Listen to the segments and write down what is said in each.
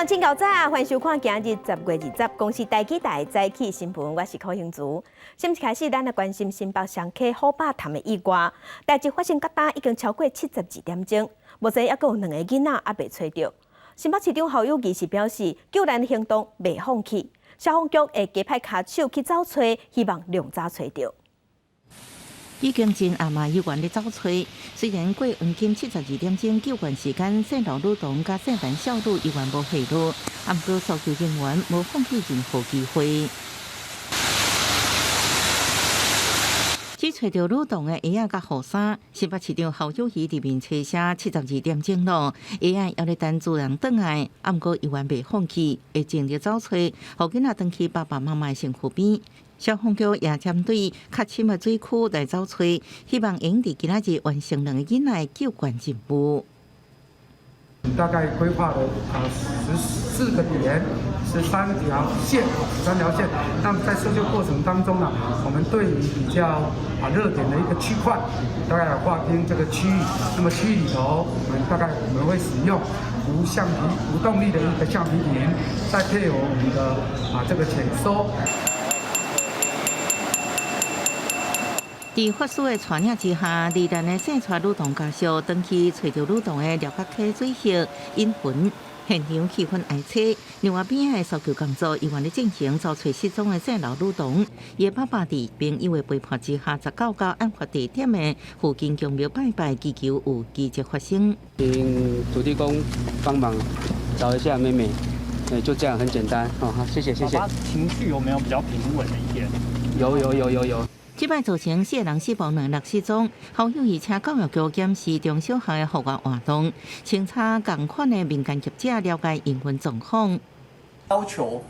人真𠢕早，歡迎收看今日10月20公視台語台早起新聞，我是柯興竹。先一開始，咱來關心新北雙溪虎霸潭的意外，代誌發生到今已經超過72點鐘，目前猶閣有兩个囡仔猶未揣著。新北市長侯友宜是表示，救援行動袂放棄，消防局會加派跤手去走揣，希望量早揣著。已經真暗嘛，猶原咧走揣。雖然過黃金72點鐘救援時間，姓劉女童佮姓陳少女猶原無下落，毋過搜救人員無放棄任何機會。只揣著女童的鞋仔佮雨衫，新北市長侯友宜佇面冊寫七十二點鐘咯，鞋仔猶咧等主人轉來，毋過猶原袂放棄，會盡力走揣，予囡仔轉去爸爸媽媽的身軀邊。消防局也針對較深的水區來走揣，希望會佇今仔日完成兩个囡仔的救援任務。大概規劃了14個點，13條線，13條線。那麼在搜救過程當中呢，我們對於比較熱點的一個區塊，大概有劃定這個區域。那麼區域裡頭，我們大概我們會使用無橡皮、無動力的一個橡皮艇，再配合我們的這個潛搜。佇法師的帶領之下，罹難的姓蔡女童家屬轉去揣著女童的寮仔溪水域引魂，現場氣氛哀凄。另外邊的搜救工作猶原咧進行，走揣失蹤的姓劉女童，伊爸爸佇朋友的陪伴之下，19到案發地點的附近宮廟拜拜，祈求有奇蹟發生。請土地公幫忙找一下妹妹，就這樣很簡單。好，謝謝謝謝。爸爸情緒有沒有比較平穩一點？有有有有有。這擺造成四个人死亡，兩人失蹤。侯友宜請教育局檢視中小學的課外活動，清查仝款的民間業者了解營運狀況。要求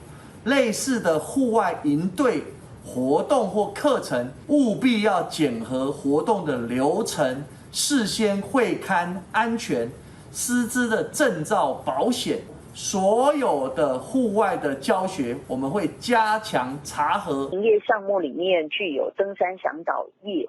類似的戶外營隊活動或課程，務必要檢核活動的流程，事先會勘安全、師資的證照、保險。所有的戶外的教學，我們會加強查核。營業項目裡面具有登山嚮導業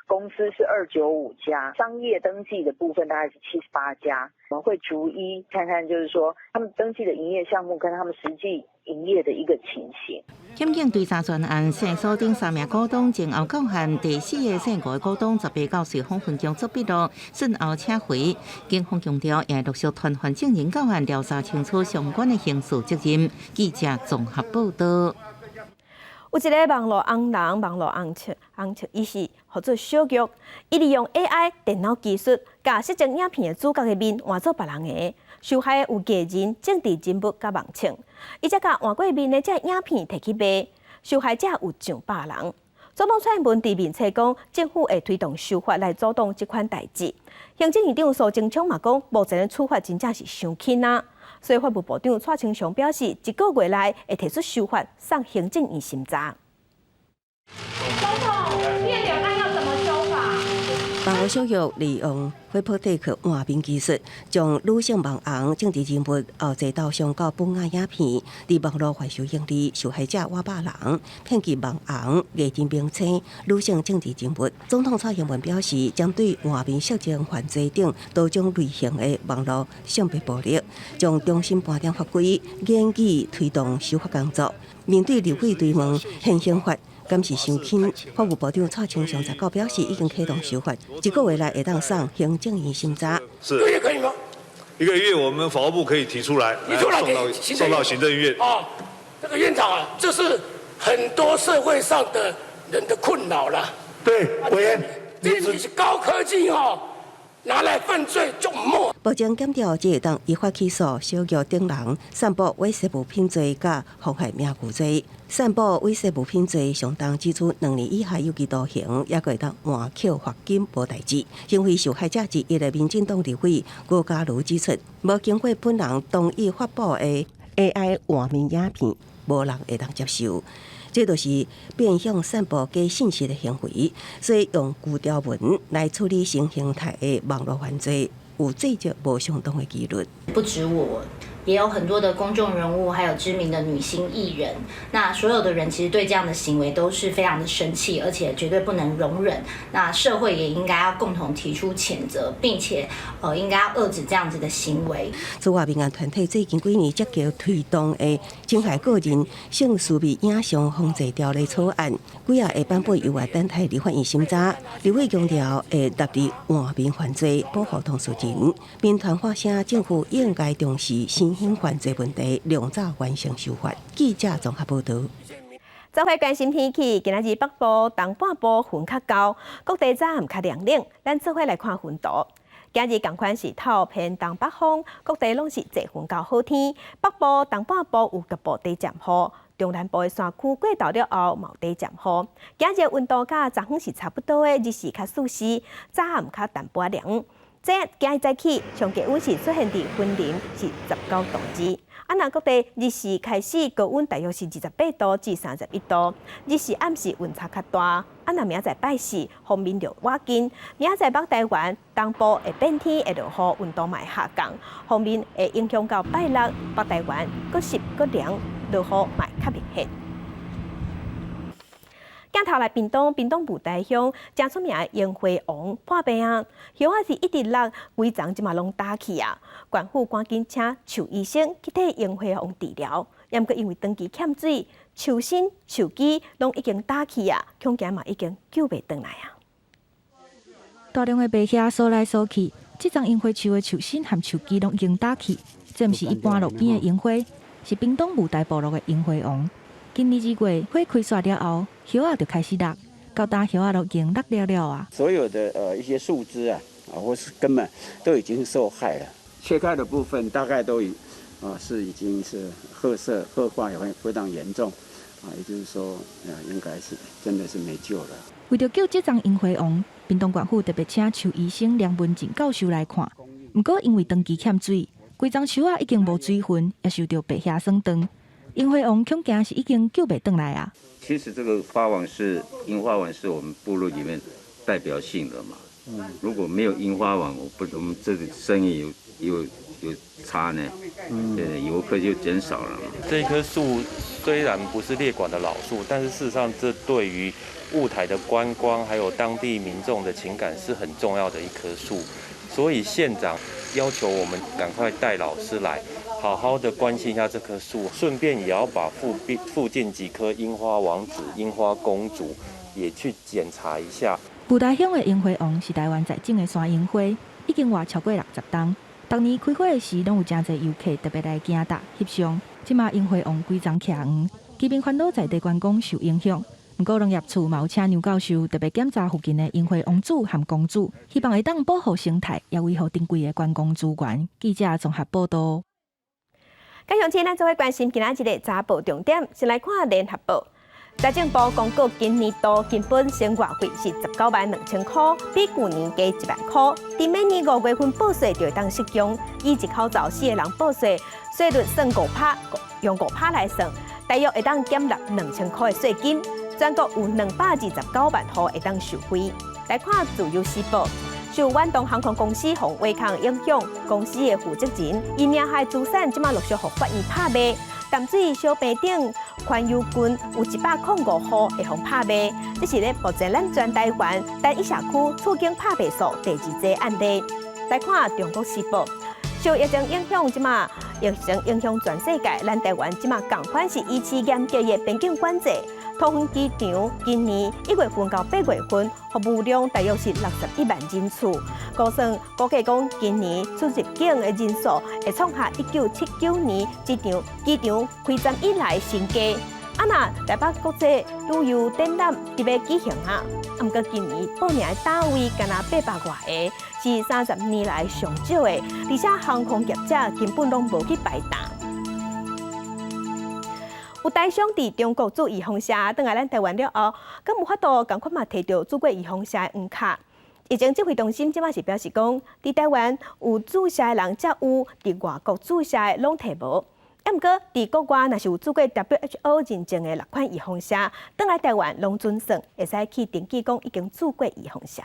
公司是295家，商業登記的部分大概是78家。我們會逐一看看，就是說他們登記的營業項目跟他們實際營業的一個情形。檢警追查專案，先鎖定三名股東，前後構陷第四个姓吳的股東，18到瑞豐分局做筆錄，訊後請回。警方強調，也陸續傳喚證人到案，調查清楚相關的刑事責任。記者綜合報道。有一个網路紅人，網路紅笑紅笑，伊是號做小玉，伊利用 AI 電腦技術，共色情影片的主角的面換做別人的，受害的有藝人、政治人物佮網紅，伊才共換過面的這影片提去賣，受害者有上百人。總統蔡英文佇面冊講，政府會推動修法來阻擋這款代誌。行政院長蘇貞昌嘛講，目前的處罰真正是傷輕啊。所以法務部長蔡清祥表示，一個月內會提出修法送行政院審查。總統，變臉案要怎麼修法？網路小玉利用 Deepfake 換面技術，將女性網紅、政治人物後製到上到本案影片，佇網路販售盈利，受害者逾百人，騙取網紅、藝人明星、女性政治人物。總統蔡英文表示，針對換面色情犯罪等多種類型的網路性別暴力，將重新盤點法規，研議推動修法工作。面對立委追問現行法敢是傷輕，法務部長蔡清祥19表示，已經啟動修法，一個月內會當送行政院審查。是一個月可以嗎？一個月，我們法務部可以提出來，提出來送到行政院。哦，這個院長啊，這是很多社會上的人的困擾了。對，委員，這是高科技哦，拿來犯罪就莫。目前檢調只會當依法起訴小玉等人散布猥褻物品罪佮妨害名譽罪。散布猥褻物品罪，相當指處2年以下有期徒刑，抑閣會當換扣罰金無代誌。身為受害者之一的民進黨立委郭家瑜指出，無經過本人同意發布的 AI 換面影片，無人會當接受。這就是變相散布假信息的行為，所以用舊條文來處理新形態的網路犯罪，有罪責無相當的幾率。不止我，也有很多的公眾人物，還有知名的女星藝人。那所有的人其實對這樣的行為都是非常的生氣，而且絕對不能容忍。那社會也應該要共同提出譴責，並且應該要遏止這樣子的行為。此外，民間團體最近幾年積極推動的侵害個人性私密影像防制條例草案，幾仔個版本猶會等待立法院審查。立委強調會納入換面犯罪，保護當事人。民團發聲，政府應該重視新興犯罪問題，量早完成修法。記者綜合報導。做伙關心天氣，今仔日北部、東半部雲較厚，各地早暗較涼冷。咱做伙來看雲圖。今日仝款是透偏東北風，各地攏是濟雲到好天。北部、東半部有局部短暫雨，中南部的山區過晝了後嘛有短暫雨。今日溫度佮昨昏是差不多的，日時較舒適，早暗較淡薄涼。這今日早起上低溫是出現佇雲林是19度二。啊，若各地日時開始高溫大約是28度至31度，日時暗時溫差較大。啊，若明仔載拜四，鋒面就倚近，明仔載北台灣東部會變天，會落雨，溫度嘛會下降。鋒面會影響到拜六，北台灣閣濕閣涼，落雨嘛會較明顯。鏡頭來屏東，屏東霧台鄉誠出名的櫻花王破病啊，葉仔是一直落，規叢這馬攏焦去啊。縣府趕緊請樹醫生去替櫻花王治療，毋過因為長期欠水，樹身、樹枝攏已經焦去啊，恐驚嘛已經救袂轉來啊。大量的白葉掃來掃去，這叢櫻花樹的樹身和樹枝攏已經焦去。這毋是一般路邊的櫻花，是屏東霧台部落的櫻花王。今年2月花開煞了後，葉仔就開始落，到今葉仔都已經落了了啊。所有的一些樹枝啊，啊或是根本都已經受害了。缺鈣的部分大概都已啊是已經是褐色褐化也會非常嚴重啊，也就是說啊應該是真的是沒救了。為著救這叢櫻花王，屏東縣府特別請樹醫生梁文進教授來看。毋過因為長期欠水，規叢樹仔已經無水分，也受著白蟻損斷。櫻花王恐驚是已經救袂轉來啊！其實這個花王是櫻花王，是我們部落裡面代表性的嘛。如果沒有櫻花王，我不，我們這個生意有差呢。對，遊客就減少了嘛。這棵樹雖然不是列管的老樹，但是事實上，這對於霧台的觀光還有當地民眾的情感是很重要的一棵樹。所以縣長要求我們趕快帶老師來，好好的關心一下這棵樹，順便也要把附近幾棵櫻花王子、櫻花公主也去檢查一下。霧台鄉的櫻花王是台灣在種的山櫻花，已經活超過60冬。逐年開花的時，攏有誠濟遊客特別來行踏翕相。這馬櫻花王規叢徛黃，居民煩惱在地觀光受影響。毋過農業處嘛有請梁教授特別檢查附近的櫻花王子和公主，希望會當保護生態，也維護珍貴的觀光資源。記者綜合報導。繼續請咱做伙關心今仔日的早報重點，先來看聯合報。財政部公告，今年度基本生活費是192,000箍，比舊年加1萬箍。佇明年5月份報稅就會當適用，以一口罩四個人報稅，稅率算五趴，用五趴來算，大約會當減納2,000箍的稅金。全國有229萬戶會當受惠。來看自由時報。受遠東航空公司予挖空影響，公司的負責人伊名下資產這馬陸續予法院拍賣。淡水小平頂寬悠郡有105戶會予拍賣，這是咧目前咱全台灣單一社區厝景拍賣數第二濟案例。來看中國時報，受疫情影響，這馬疫情影響全世界，咱台灣這馬仝款是維持嚴格的邊境管制。桃園機場今年1月份到8月份，服務量大約是61萬人次。估算估計講，今年出入境的人數會創下1979年機場開站以來新低。啊，若台北國際旅遊展覽佇欲舉行啊，毋過今年報名的單位干焦800外个，是30年來上少的，而且航空業者根本攏無去排檔。有台商佇中國注預防射，轉來咱台灣了後，敢有法度仝款嘛提著注過預防射的黃卡？疫情指揮中心這馬是表示講，佇台灣有注射的人才有，佇外國注射的攏提無。毋過佇國外若是有注過 WHO 認證的六款預防射，轉來台灣攏準算，會使去登記講已經注過預防射。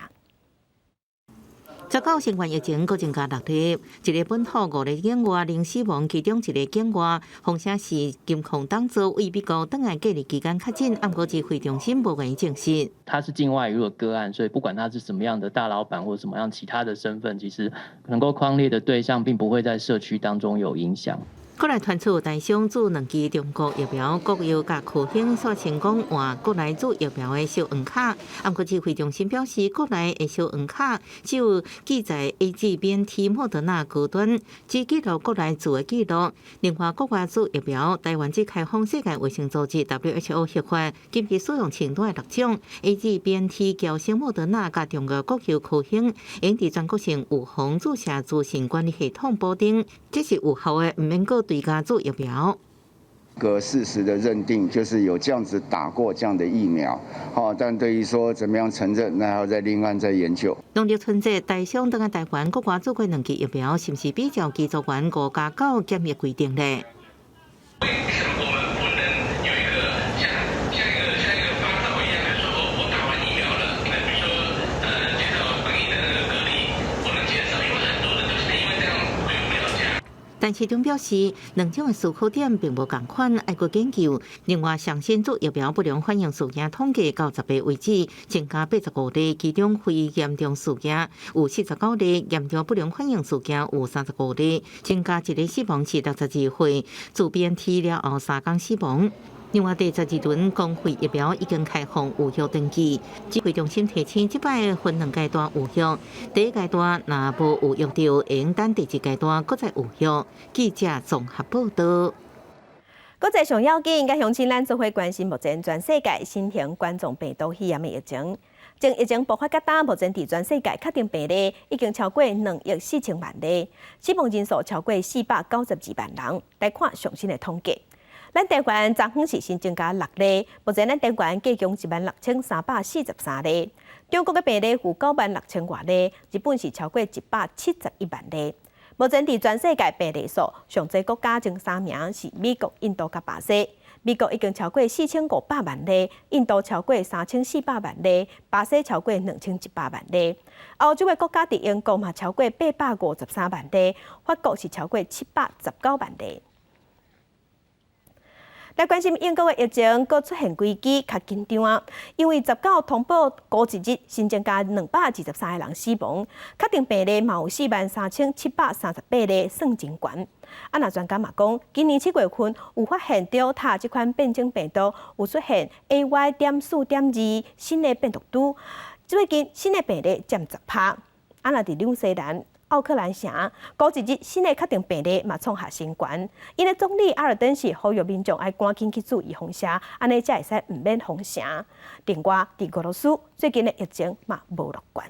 19新冠疫情閣增加六例，一个本土五个境外零死亡，其中一个境外風險是金控董座為美國轉來隔離期間確診，毋過指揮中心無願意證實。他是境外移入的個案，所以不管他是什麼樣的大老闆或什麼樣其他的身份，其實能夠匡列的對象並不會在社區當中有影響。國內傳出台商注兩劑中國疫苗，國藥佮科興煞成功換國內注疫苗的小黃卡。毋過指揮中心表示，國內的小黃卡只有記載 AZ、BNT、莫德納高端，只記錄國內注的記錄。另外，國外注疫苗，台灣只開放世界衛生組織 WHO 核發緊急使用清單的六種 AZ、BNT、嬌生、莫德納佮中國國藥科興，應佇全國性預防注射資訊管理系統補丁，這是有效的，毋免閣追加注疫苗。個事實的認定就是有這樣子打過這樣的疫苗，好，但對於說怎麼樣承認，那還要再另案再研究。農曆春節，台商轉來台灣國外注過兩劑疫苗，是毋是比照技術員5加9檢疫規定咧？為什麼我們不能有一個像一個發照一樣，就是說我打完疫苗了，那比如說減少防疫的那個隔離，不能減少，因為很多人就是因為這樣回不了家。陳時中表示，兩種的思考點並無仝款，愛閣研究。另外，上新注疫苗不良反應事件統計到10日為止，增加85例，其中非嚴重事件有49例，嚴重不良反應事件有35例，增加一个死亡是62歲，自 BNT 了後三工死亡。另外，第十二輪公費疫苗已經開放預約登記，指揮中心提醒，這擺分兩階段預約，第一階段若無預約著，會用等第二階段閣再預約。記者綜合報道。國際上要緊，佮鄉親咱做伙關心目前全世界新型冠狀病毒肺炎的疫情。從疫情爆發到今，目前佇全世界確診病例已經超過2億4千萬例，死亡人數超過492萬人。來看上新的統計。咱台灣昨昏是新增加六例，目前咱台灣計共16,343例。中國的病例有9萬6千外例，日本是超過171萬例。目前佇全世界病例數上濟國家前三名是美國、印度佮巴西。美國已經超過4500萬例，印度超過3400萬例，巴西超過2100萬例。歐洲的國家佇英國嘛超過853萬例，法國是超過719萬例。來關心英國的疫情，閣出現危機，較緊張啊！因為19通報過一日新增加223個人死亡，確診病例嘛有43,738例，算真懸。啊，若專家嘛講，今年7月份有發現 Delta 這款變種病毒有出現 AY.4.2新的病毒株，最近新的病例佔10%。啊，若佇紐西蘭奧克蘭城，過一日新的確診病例嘛創下新懸。𪜶的總理阿爾登是呼籲民眾愛趕緊去注預防射，按呢才會使毋免封城。另外，佇俄羅斯最近的疫情嘛無樂觀。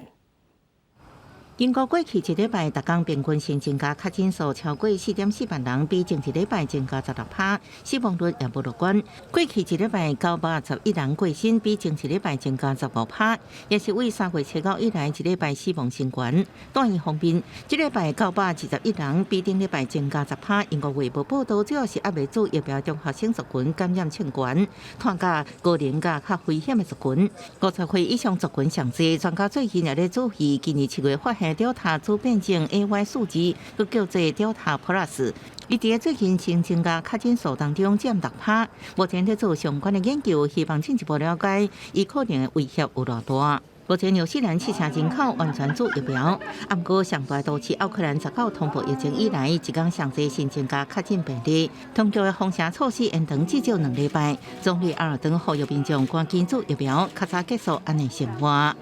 英國過去一禮拜，逐工平均新增加確診數超過4.4萬人，比前一禮拜增加16%，死亡率也無樂觀。過去一禮拜911人過身，比前一禮拜增加15%，也是為3月初9以來一禮拜死亡新懸。住院方面，這禮拜921人，比頂禮拜增加10%。英國衛報報道，主要是猶未注疫苗中學生族群感染衝懸，拖甲高齡佮較危險的族群。50歲以上族群上濟，專家最近也咧注意，今年7月發現 Delta 株變種 AY 4.2，閣叫做 Delta Plus，伊佇最近新增加確診數當中佔6%。目前咧做相關的研究，希望進一步了解伊可能的威脅有偌大。目前紐西蘭7成人口完全注疫苗，毋過上大都市奧克蘭19通報疫情以來，一工上濟新增加確診病例，當局的封城措施延長至少2禮拜。總理阿爾登呼籲民眾趕緊注疫苗，較早結束按呢生活。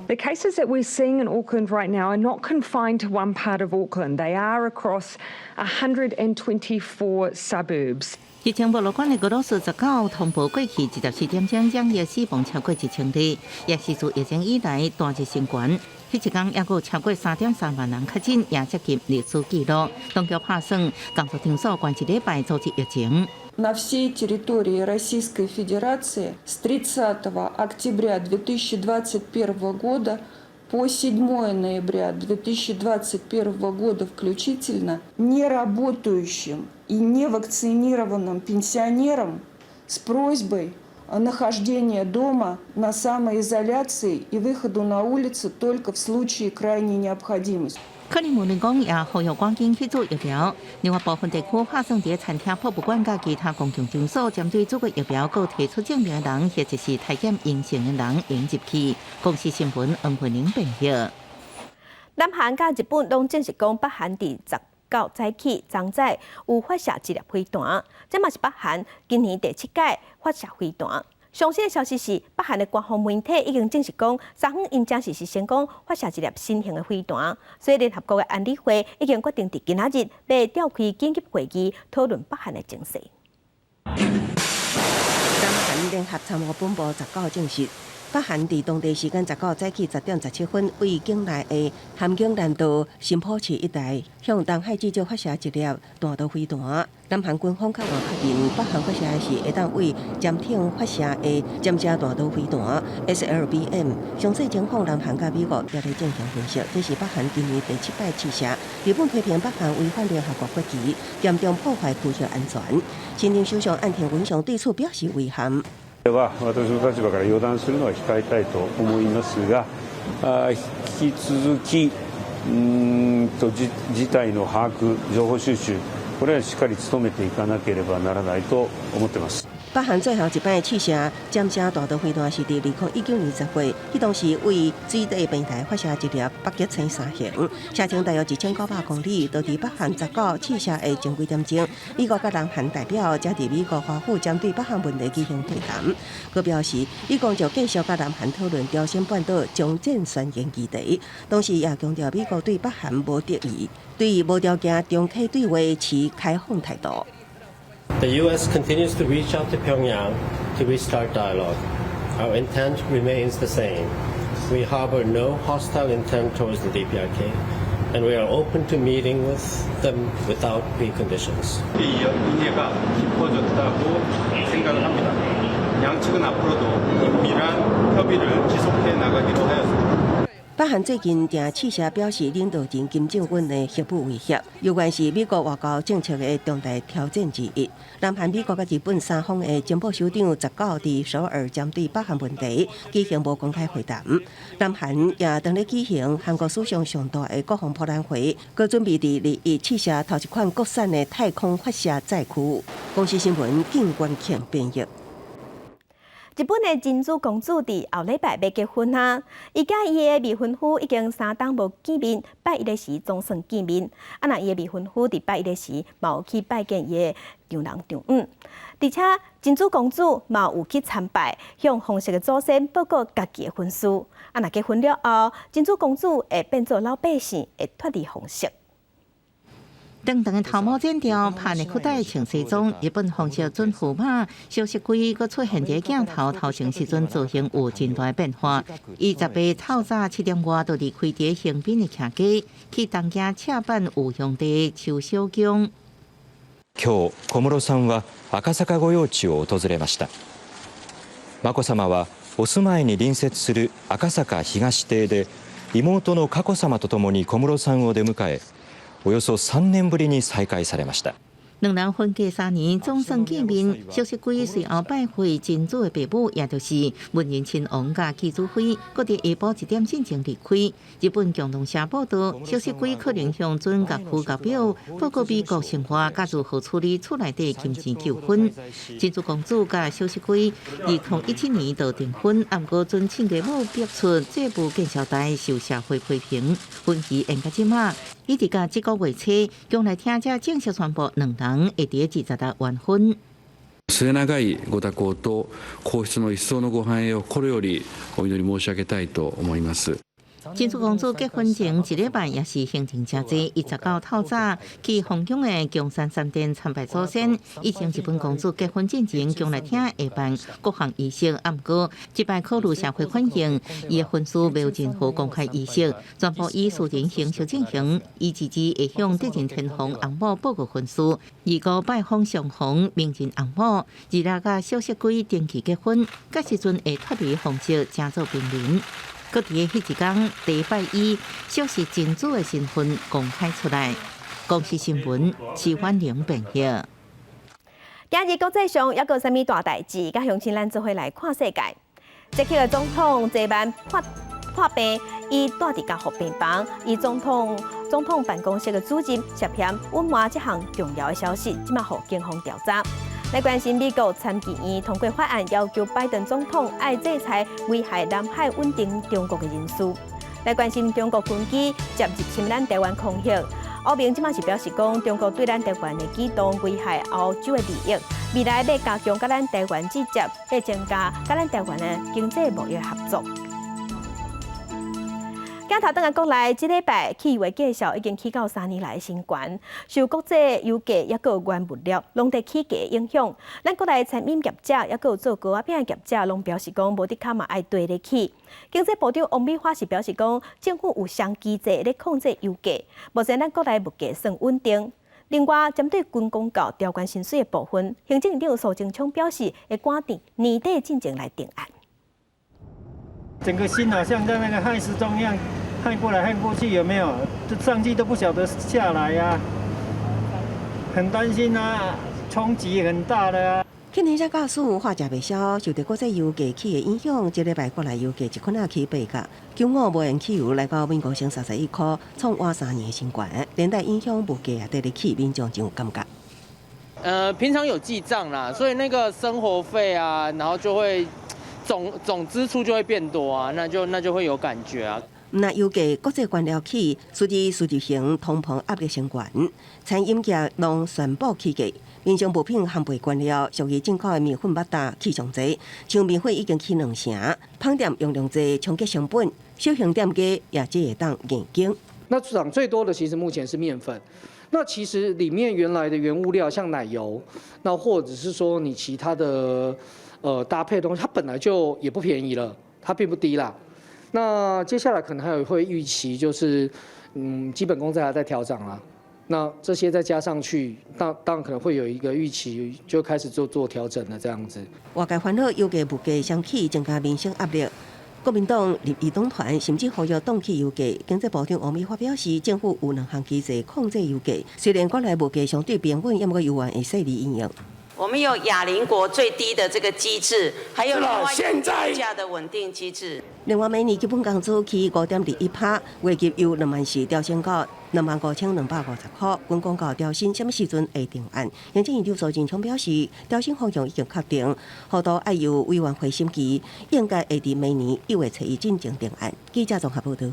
The cases that we're seeing in Auckland right now are not confined to one part of Auckland. They are across 124 suburbs. 疫情無樂觀的俄羅斯19通報過去24點鐘染疫死亡超過1000例，也是自疫情以來單日新懸。彼一工猶閣超過3.3萬人確診，也接近歷史紀錄。當局拍算，工作場所關一禮拜阻止疫情。 На всей территории Российской Федерации с 30 октября 2021 года по 7 ноября 2021 года включительно неработающим и невакцинированным пенсионерам с просьбой Нахождения дома на самоизоляции и выходу на улицу только в случае крайней необходимости。克里姆林宮也呼籲趕緊去注疫苗。另外，部分地區拍算佇餐廳、博物館佮其他公共場所，針對注過疫苗閣提出證明的人，或者是篩檢陰性的人，會入去。公視新聞黃慧玲編譯。南韓佮日本攏證實講，北韓佇19早起、昨早有發射一粒飛彈，這嘛是北韓今年第七擺發射飛彈。上新的消息是，北韓的官方媒體已經證實講，昨昏𪜶真實是成功發射一粒新型的飛彈。所以聯合國的安理會已經決定佇今仔日欲召開緊急會議，討論北韓的情勢。南韓聯合參謀本部十九證實，北韓佇當地時間十九早起10點17分，對境內的咸鏡南道新浦市一帶，向東海至少發射一粒彈道飛彈。南韓軍方較晚確認，北韓發射的是會當對潛艇發射的潛射彈道飛彈 SLBM。詳細情況，南韓佮美國也咧進行分析。這是北韓今年第七擺試射。日本批評北韓違反聯合國決議，嚴重破壞區域安全。新任首相岸田文雄對此表示遺憾。は私の立場から予斷するのは控えたいと思いますが、引き続きうんと事態の把握、情報収集、これはしっかり努めていかなければならないと思っています。北韓最後一擺試射潛射彈道飛彈是佇2019年10月，彼當時對水底平台發射一粒北極星三型，射程大約1900公里。就佇北韓十九試射的前幾點鐘，美國佮南韓代表才佇美國華府針對北韓問題舉行會談。閣表示，美國將繼續佮南韓討論朝鮮半島終戰宣言議題，同時也強調美國對北韓無敵意，對無條件重啟對話持開放態度。 The U.S. continues to reach out to Pyongyang to restart dialogue. Our intent remains the same. We harbor no hostile intent towards the DPRK, and we are open to meeting with them without preconditions. 이해가 깊어졌다고 생각을 합니다. 양측은 앞으로도 긴밀한 협의를 지속해 나가기로 하였습니다. 北韓最近定試射表示領導人金正恩的核武威脅，猶原是美國外交政策的重大挑戰之一。南韓、美國佮日本三方的情報首長十九佇首爾針對北韓問題舉行無公開會談。南韓也當咧舉行韓國史上上大的國防博覽會，閣準備佇21試射頭一款國產的太空發射載具。公視新聞靳元慶編譯。日本的真珠公主佇後禮拜欲結婚啊！伊佮伊的未婚夫已經3冬無見面，拜一的時總算見面。啊，若伊的未婚夫佇拜一的時，嘛有去拜見伊的丈人丈姆。而且真珠公主嘛有去參拜，向皇室的祖先報告家己的婚事。啊，若結婚了後，真珠公主會變做老百姓，會脫離皇室。長長的頭毛剪掉，拍內褲帶穿西裝。日本皇室準駙馬小室圭閣出現佇鏡頭頭前時陣，造型有真大變化。伊18透早7點外就離開佇橫濱的徛家，去東京赤坂御用邸秋篠宮。今日、小室さんは赤坂御用地を訪れました。眞子さまはお住まいに隣接する赤坂東邸で妹の佳子さまとともに小室さんを出迎え、およそ3年ぶりに再会されました。兩人分隔3年，總算見面。小室圭隨後拜會真主的爸母，也就是文仁親王佮紀子妃，閣佇下晡1點進前離開。日本共同社報道，小室圭可能向準岳父岳母報告美國生活，佮如何處理厝內底金錢糾紛。真珠公主佮小室圭2017年就訂婚，毋過準親家母逼出債務建設貸，受社會批評。婚期延到這馬，一直到這個月初，將來聽者正式宣布兩人會佇26完婚。末永いご多幸と皇室の一層のご繁栄を心よりお祈り申し上げたいと思います。真珠公主結婚前一禮拜也是行程誠濟，伊19透早去皇宮的宮山三殿參拜祖先。以前日本公主結婚進前，宮內廳會辦各項儀式，毋過這擺考慮社會反應，伊的婚事無任何公開儀式，全部以私人形式進行。伊自己會向德仁天皇翁母報告婚事，25拜訪上皇明仁翁母，26佮小室圭登記結婚，屆時陣會脫離皇室，成做平民。閣佇彼一工，禮拜一，小室真主的身份公開出來。公視新聞，徐婉玲編譯。今日國際上猶閣有啥物大代誌？佮鄉親咱做伙來看世界。捷克的總統澤曼破破病，伊蹛佇加護病房，伊總統總統辦公室的主任涉嫌隱瞞這項重要的消息，這馬予警方調查。來關心美國參議院通過法案，要求拜登總統愛制裁危害南海穩定中國的人士。來關心中國軍機接入侵咱台灣空域，歐盟這馬是表示講，中國對咱台灣的舉動危害歐洲的利益，未來欲加強佮咱台灣直接，欲增加佮咱台灣的經濟貿易合作。鏡頭轉來國內，這禮拜汽油的價數已經起到3年來新高，受國際油價抑閣原物料攏佇起價影響。咱國內餐飲業者抑閣做糕仔餅的業者，攏表示講無得較嘛愛綴咧起。經濟部長王美花是表示講，政府有雙機制咧控制油價，目前咱國內物價算穩定。另外，針對軍公教調懸薪水的部分，行政院長蘇貞昌表示，會趕佇年底進前來定案。整個心好像在那個亥時鐘一樣，撼過來撼過去，有沒有？這上去都不曉得下來呀，很擔心啊，衝擊很大的啊。去年才駕駛話食袂消，受著國際油價起的影響，這禮拜國內油價一捆仔起八角，95無鉛汽油來到每公升31塊，創倚3年的新高，連帶影響物價也綴咧起，民眾真有感覺。平常有記賬啦，所以那個生活費啊，然後就會總支出就會變多啊，那就會有感覺啊。毋但油價國際原料起，隨著輸入型通膨壓力升懸，餐飲業攏宣布起價，民生物品烘焙原料屬於進口的麵粉、肉蛋起上濟，像麵粉已經起兩成，麭店用量濟衝擊成本，小型店家也只會當硬撐。那漲最多的其實目前是麵粉，那其實裡面原來的原物料像奶油，那或者是說你其他的搭配東西，它本來就也不便宜了，它並不低啦。那接下來可能還有會預期，就是基本工資還在調漲啦。那這些再加上去，當然可能會有一個預期，就開始做調整了這樣子。外界煩惱油價物價雙起，增加民生壓力。國民黨立院黨團甚至呼籲凍起油價。經濟部長王美花表示，政府有兩項機制控制油價，雖然國內物價相對平穩，毋過猶原會細膩應用。我們有亞鄰國最低的這個機制，還有另外一個物價的穩定機制。另外，每年基本工資起5.21%，月給由2萬4調升到25,250塊。軍公教調薪啥物時陣會定案？行政院長蘇貞昌表示，調薪方向已經確定，幅度愛由委員會審議，應該會佇明年1月初1進前定案。記者綜合報導。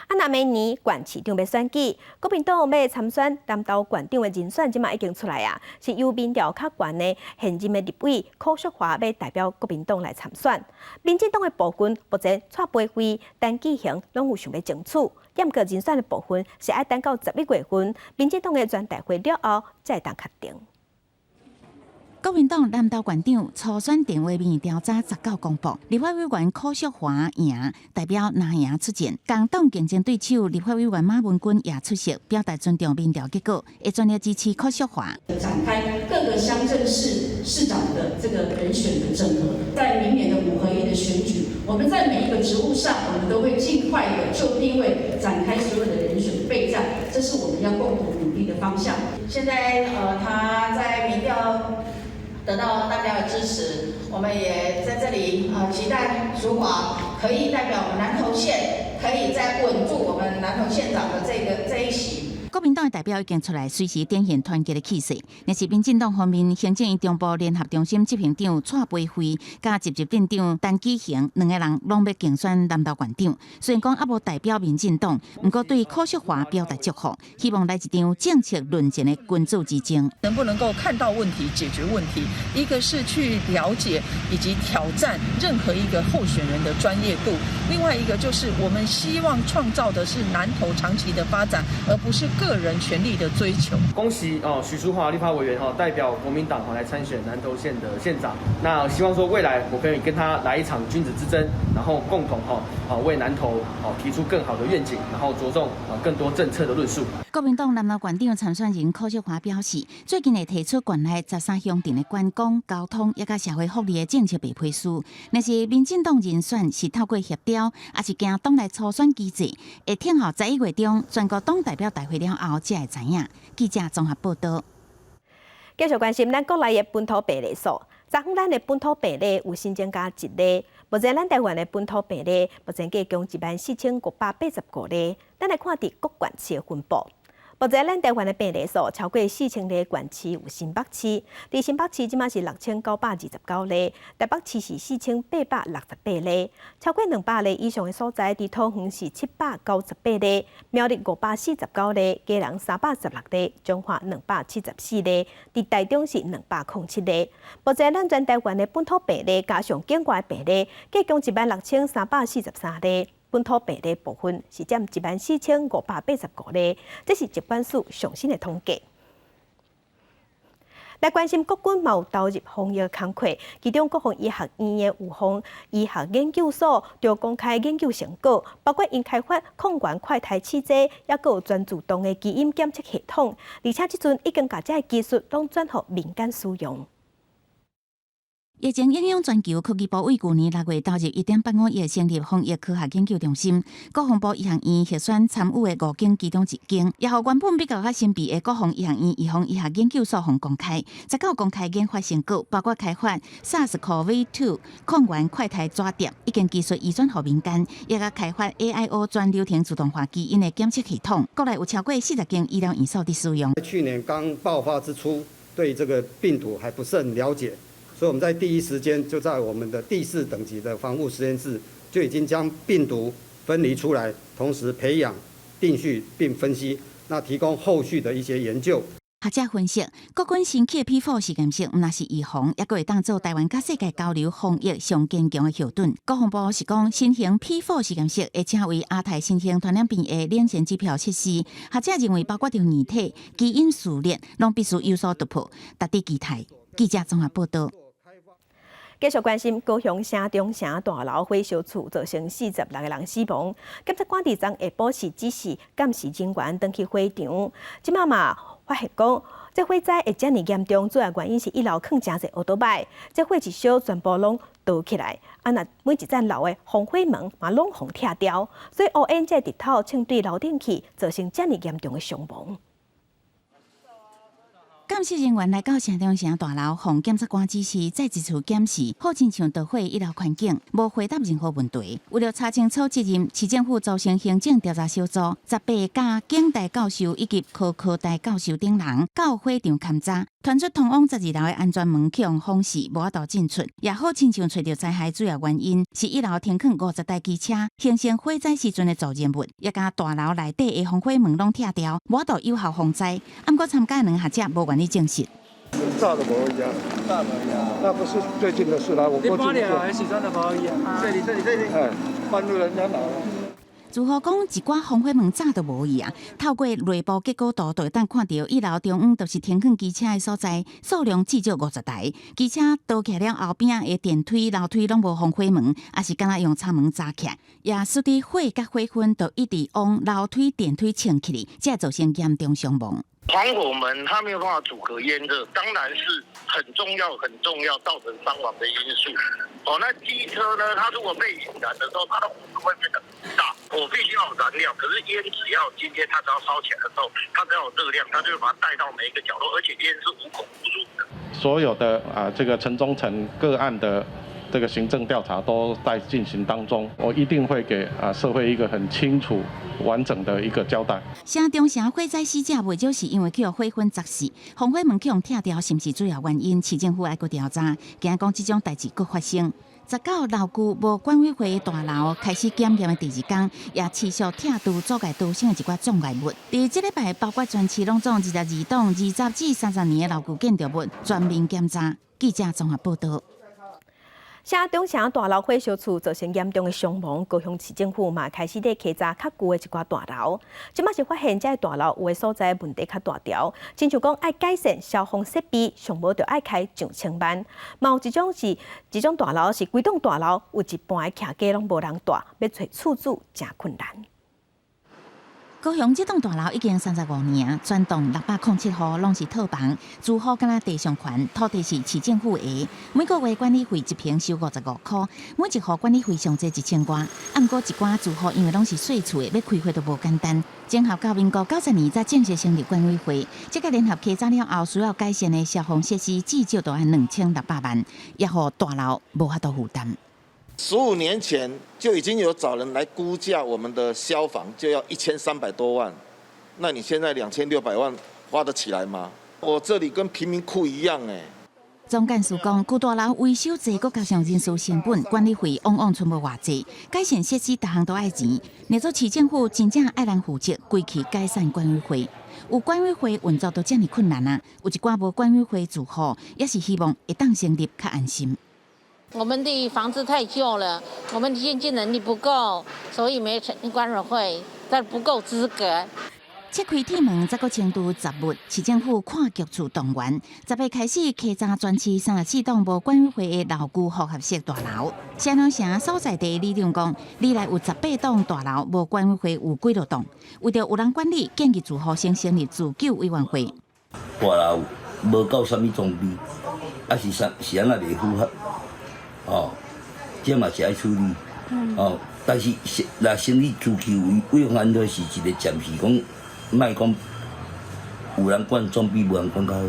啊，若明年縣市長欲選舉，國民黨欲參選南投縣長的人選，這馬已經出來啊，是由民調較懸的現任的立委柯淑華欲代表國民黨來參選。民進黨的部分目前蔡培慧、陳紀衡攏有想欲爭取，毋過人選的部分是愛等到11月份，民進黨的全代會了後才會當確定。國民黨南投縣長初選電話民意調查19公布，立法委員柯淑華贏，代表藍營出戰。共黨競爭對手立法委員馬文君也出席，表達尊重民調結果，會全力支持柯淑華。展開各個鄉鎮市市長的這個人選的整合，在明年的5合1的選舉，我們在每一個職務上，我們都會盡快的就定位展開所有的人選備戰，這是我們要共同努力的方向。現在他在民調得到大家的支持，我們也在這裡期待淑華可以代表我們南投縣，可以再穩住我們南投縣長的這一席。國民黨的代表已經出來，隨時展現團結的氣勢。若是民進黨方面，行政院中部聯合中心執行長蔡培慧佮集集鎮長陳紀衡兩个人攏欲競選南投縣長。雖然講猶無代表民進黨，毋過對柯淑華表達祝福，希望來一場政策論戰的君子之爭。能不能夠看到問題、解決問題？一個是去了解以及挑戰任何一個候選人的專業度，另外一個就是我們希望創造的是南投長期的發展，而不是個人權力的追求。恭喜哦，許淑華立法委員哈，代表國民黨來參選南投縣的縣長。那希望說未來我可以跟他來一場君子之爭，然後共同哈啊為南投哦提出更好的願景，然後着重啊更多政策的論述。國民黨南投縣長參選人柯淑華表示，最近會提出縣內13鄉鎮的觀光、交通，以及社會福利的政策白皮書。若是民進黨人選是透過協調，抑是行黨內初選機制，會等候11月中全國黨代表大會了後才會知影。記者綜合報導。繼續關心咱國內的本土病例數，昨昏咱的本土病例有新增加一例，目前咱台灣的本土病例目前計共14,585例。咱來看佇各縣市的分布。目前咱台灣的病例數超過4000例縣市有新北市，佇新北市這馬是6929例，台北市是4868例，超過200例以上的所在，佇桃園是798例，苗栗549例，基隆316例，彰化274例，佇台中是207例。目前咱全台灣的本土病例加上境外病例，計共16,343例。本土病例部分是佔14,585例，這是疾管署上新的統計。來關心國軍嘛有投入防疫工課，其中國防醫學院的預防醫學研究所就公開研究成果，包括𪜶開發抗原快篩試劑，抑閣有全自動的基因檢測系統，而且這陣已經共這个技術攏轉予民間使用。疫情影響全球，科技部為舊年6月投入1.85億成立防疫科學研究中心。國防部醫學院核選參與的五間其中一間，也予原本比較較神秘的國防醫學院預防醫學研究所予公開。19公開研發成果，包括開發 SARS-CoV-2 抗原快篩紙碟，已經技術移轉予民間，也共開發 AIO 全流程自動化基因的檢測系統。國內有超過40間醫療院所佇使用。去年剛爆發之初，對這個病毒還不甚了解。所以我們在第一時間就在我們的第四等級的防護實驗室就已經將病毒分離出來，同時培養、定序並分析，那提供後續的一些研究。學者分析，國軍新起的 P4 實驗室，毋但是預防，抑閣會當做台灣佮世界交流防疫上堅強的後盾。國防部是講，新型 P4 實驗室會成為亞太新型傳染病的領先指標設施。學者認為，包括著硬體、基因序列，攏必須有所突破，值得期待。記者綜合報道。繼續關心高雄城中城大樓火燒厝，造成46個人死亡。檢察官佇昨下晡是指示鑑識人員轉去火場。這馬嘛發現講，這火災會遮爾嚴重，主要原因是一樓囥誠濟歐多擺，這火一燒全部攏著起來。啊，若每一層樓的防火門嘛攏予拆掉，所以烏煙這日頭衝對樓頂去，造成遮爾嚴重的傷亡。鑑識人員來到城中城大樓，奉檢察官指示再一次檢視，好親像著火一樓環境，無回答任何問題。為了查清楚責任，市政府組成行政調查小組，18家警大教授以及科科大教授等人到火場勘查，傳出通往12樓的安全門予人封死，無法度進出。也好親像揣著災害主要原因是一樓停囥50台機車，形成火災時陣的助燃物，也共大樓內底的防火門攏拆掉，無法度有效防災。毋過參加兩學者無願意證實。早就無去啊，早無去啊，那不是最近的事啦。我過去還是真的無去啊。這裡這裡這裡，哎，搬入人家樓。如何講一寡防火門早就無去啊？透過內部結果圖，就會當看著一樓中央就是停囥機車的所在，數量至少50台。機車倒起了後邊的電梯、樓梯攏無防火門，抑是敢若用插門閘起來，也使得火佮火焚就一直往樓梯、電梯衝去，才會造成嚴重傷亡。防火門它沒有辦法阻隔煙熱，當然是很重要、很重要造成傷亡的因素。哦，那機車呢？它如果被引燃的時候，它的火會變得很大。火必須要有燃料，可是煙只要今天它只要燒起來的時候，它只要有熱量，它就會把它帶到每一個角落，而且煙是無孔不入的。所有的啊，這個城中城個案的這個行政調查都在進行當中，我一定會給啊社會一個很清楚、完整的一個交代。城中城火災死者袂少是因為予火焚砸死，防火門予人拆掉是毋是主要原因？市政府愛閣調查，驚講這種代誌閣發生。19樓舊無管委會大樓開始檢驗的第二工，也持續拆除阻礙逃生的一寡障礙物。佇這禮拜，包括全市攏總22棟20至30年的老舊建築物全面檢查。記者綜合報道。城中城大樓火燒厝造成嚴重的傷亡，高雄市政府嘛開始咧稽查較舊的一寡大樓。這馬是發現這个大樓有的所在問題較大條，親像講愛改善消防設備，上無就愛開上千萬。嘛有一種是這種大樓是規棟大樓有一半的徛家攏無人蹛，欲揣厝主誠困難。高雄這棟大樓已經35年，全棟607戶攏是套房，住戶敢若地上權，土地是市政府的。每個月管理費一坪收55箍，每一戶管理費上濟1000外。啊，毋過一寡住戶因為攏是細厝的，欲開火都無簡單。整合到民國90年才正式成立管委會，這個聯合稽查了後，需要改善的消防設施至少都愛2600萬，也予大樓無法度負擔。 15年前就已經有找人來估價，我們的消防就要1300多萬，那你現在2600萬花得起來嗎？我這裡跟貧民窟一樣欸。總幹事講，舊大樓維修濟，閣加上人事成本、管理費，往往賰無偌濟。改善設施，逐項都愛錢。若做市政府真正愛咱負責，規氣解散管委會，有管委會運作都遮爾困難啊！有一寡無管委會住戶，也是希望會當成立較安心。我們的房子太舊了，我們經濟能力不夠，所以沒成立管委會，但不夠資格。切開鐵門，才閣清除雜物。市政府跨局處動員，10月開始稽查全市34棟無管委會的老舊複合式大樓。雙和城所在地里長講，里內有18棟大樓無管委會有幾落棟，為著有人管理，建議住戶先成立自救委員會。大樓無夠啥物裝備，啊是啥是按怎袂符合？哦，這嘛是愛處理。哦，但是若成立自救委員會是一個暫時講。莫講有人管總比無人管較好。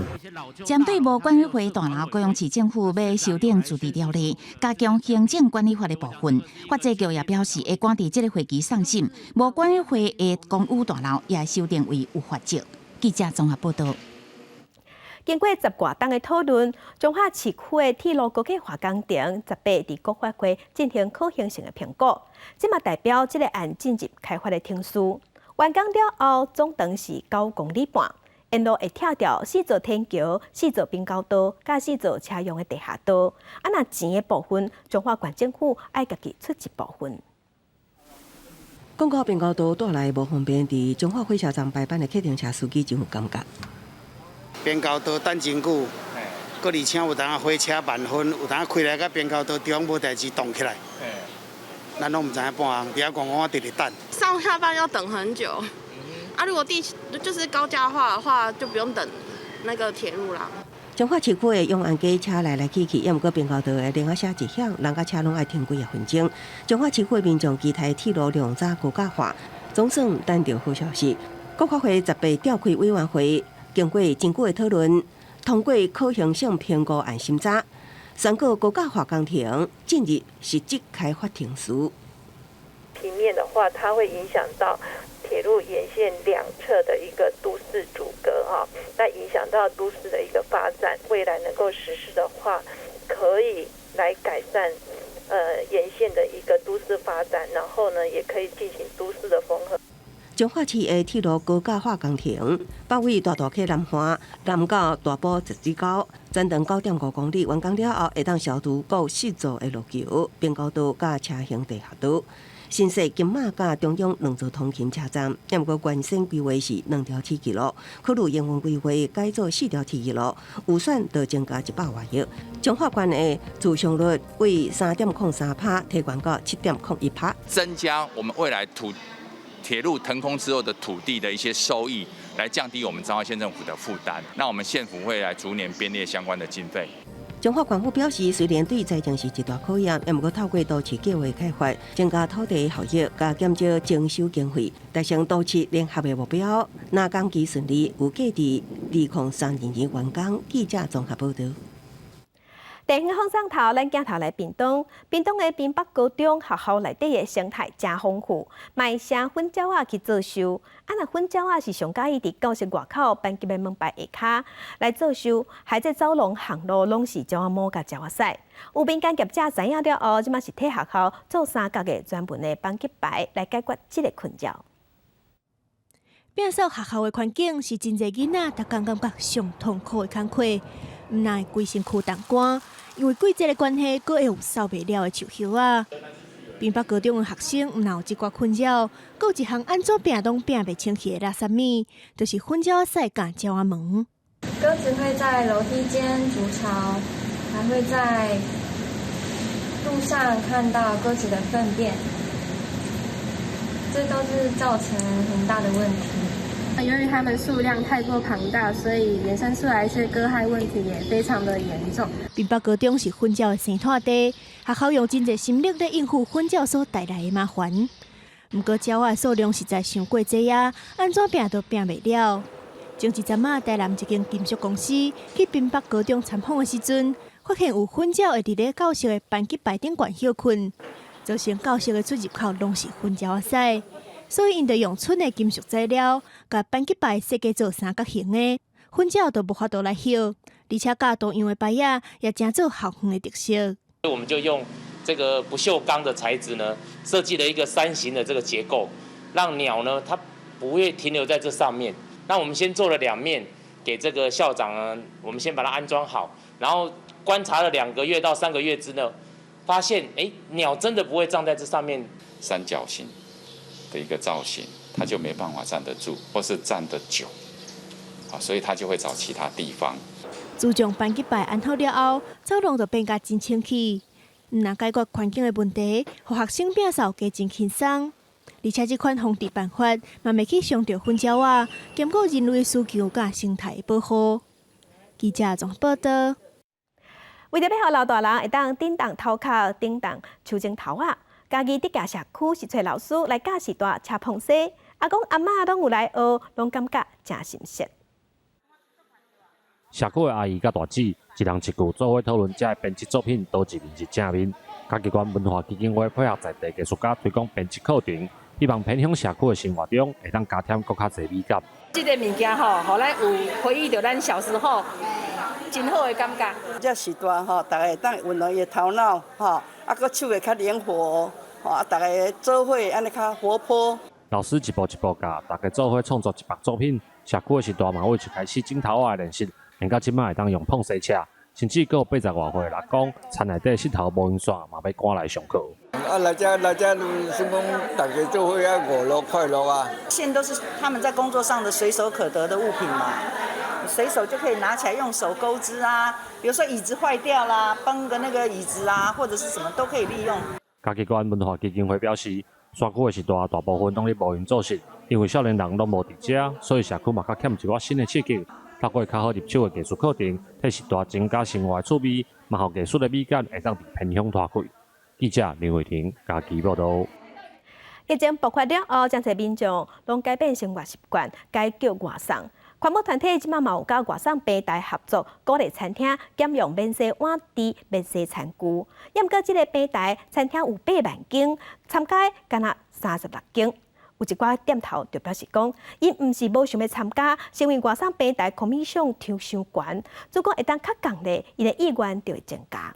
針對無管委會大樓，高雄市政府欲修訂自治條例，加強行政管理法的部分。法制局也表示，會趕佇這个會期送審，無管委會的公有大樓也修訂為有罰則。記者綜合報導。經過十外冬的討論，彰化市區的鐵路高架化工程18佇國發會進行可行性的評估，這嘛代表這个案進入開發的程序。完工了後，總長是9公里半，沿路會拆掉四座天橋、四座平交道、佮四座車用的地下道。啊，若錢的部分，彰化縣政府愛家己出一部分。講到平交道帶來無方便，佇彰化火車站排班的客運車司機真有感覺。平交道等真久，閣而且有當火車慢分，有當開來到平交道中無代誌擋起來。咱攏毋知影半項，佇遐戇戇佇咧等。上下班要等很久，啊，如果地就是高架化的話，就不用等那個鐵路啦。彰化市區的永安街車來來去去，猶毋過平交道的鈴仔聲一響，人佮車攏愛停幾仔分鐘。彰化市區的民眾期待鐵路量早高架化，總算等著好消息。國發會18召開委員會，經過真久的討論，通過可行性評估案審查。宣告高架化工程進入實質開發程序。平面的話，它會影響到鐵路沿線兩側的一個都市阻隔哈，那影響到都市的一個發展。未來能夠實施的話，可以來改善沿線的一個都市發展，然後呢，也可以進行都市的縫合。彰化市的鐵路高架化工程，北緯大渡溪南岸，南到大埔集水溝，全長9.5公里，完工了後，會當消除閣四座的路橋、平交道佮車行地下道。新設金馬佮中央兩座通勤車站，毋過原先規劃是兩條鐵軌路，考慮營運規劃改做四條鐵軌路，預算就增加100外億。彰化縣的自償率為3.03%，提懸到7.01%，增加我們未來土鐵路騰空之後的土地的一些收益，來降低我們彰化縣政府的負擔。那我們縣府會來逐年編列相關的經費。彰化縣府表示，雖然對財政是一大考驗，毋過透過都市計畫開發，增加土地效益，佮減少徵收經費，達成都市聯合的目標。若工期順利，預計佇2032年完工。記者綜合報導。地方放送頭，咱鏡頭來屏東，屏東的屏北高中學校內底的生態誠豐富，嘛會請粉鳥仔去做岫。啊，若粉鳥仔是上佮意佇教室外口班級的門牌下跤來做岫，害這走廊行路攏是鳥仔毛佮鳥仔屎。有民間業者知影了後，這馬是替學校做三角的專門的班級牌來解決這个困擾。摒掃學校的環境是真濟囡仔逐工感覺上痛苦的工課，毋但會規身軀凍乾，因為季節的關係，閣會有掃袂了的樹葉仔。屏北高中的學生毋但有這寡困擾，閣有一項按怎摒攏摒袂清氣的垃圾物，就是粉鳥仔屎佮鳥仔毛。鴿子會在樓梯間築巢，還會在路上看到鴿子的糞便。這都是造成很大的問題。由於它們數量太過龐大，所以衍生出來一些割害問題也非常的嚴重。屏北高中是糞鳥的生態地，學校用真濟心力咧應付糞鳥所帶來的麻煩。毋過鳥仔數量實在傷過濟啊，按怎拚都拚袂了。前一陣仔，台南一間金屬公司去屏北高中參訪的時陣，發現有糞鳥會佇咧教室的班級牌頂懸歇睏，造成教室的出入口攏是糞鳥仔屎，所以𪜶就用蠢的金屬材料，共班級牌設計做三角形的，糞鳥就無法度來歇，而且佮同樣的牌仔也成做校園的特色。我們就用這個不鏽鋼的材質呢，設計了一個三形的這個結構，讓鳥呢它不會停留在這上面。那我們先做了兩面，給這個校長呢，我們先把它安裝好，然後觀察了2個月到3個月之後，發現鳥真的不會站在這上面。三角形的一個造型，它就沒辦法站得住，或是站得久，所以它就會找其他地方。自從班級牌安好了後，走廊就變甲真清氣。毋但解決環境的問題，予學生摒掃加真輕鬆。而且這款防治辦法嘛袂去傷著糞鳥仔，兼顧人類需求佮生態保護。記者綜合報道。為著欲予老大人會當振動頭殼、振動樹精頭仔，嘉義竹崎社區是揣老師來教序大車膨紗，阿公阿嬤攏有來學，攏感覺誠心適。社區的阿姨佮大姊，一人一句做伙討論這个編織作品，佗一面是正面。嘉義縣文化基金會配合在地藝術家推廣編織課程，希望偏鄉社區的生活中會當加添閣較濟美感。這个物件吼，予咱有回憶著咱小時候真好的感覺。這時代吼，逐家會當運用伊的頭腦吼，啊，閣手會較靈活，吼啊，逐家做伙按呢較活潑。老師一步一步教，大家做伙創作一百作品。社區的序大嘛為一開始剪頭仔的練習，練到這擺會當用膨紗車，甚至閣有80外歲的阿公，田內底膝頭無閒線，嘛欲趕來上課。啊，來遮來遮，算講大家做伙啊，娛樂快樂啊。線都是他們在工作上的隨手可得的物品嘛，隨手就可以拿起來用手鈎織啊。比如說椅子壞掉啦，繃個那個椅子啊，或者是什麼都可以利用。嘉義縣文化基金會表示，山區的序大大部分攏佇無閒做穡，因為少年人攏無佇遮，所以社區嘛較欠一寡新的刺激。透過較好入手的藝術課程，替序大增加生活的趣味，嘛予藝術的美感會當佇偏鄉拖開。記者林慧婷嘉義報導。疫情爆發了後，真濟民眾攏改變生活習慣，改叫外送。環保團體這擺嘛有佮外送平台合作，鼓勵餐廳減用免洗碗池、免洗餐具。毋過這个平台餐廳有8萬間，參加干焦36間。有一寡店頭就表示講，𪜶毋是無想欲參加，是因為外送平台 commission 抽傷懸，如果會當較仝咧，𪜶的意願就會增加。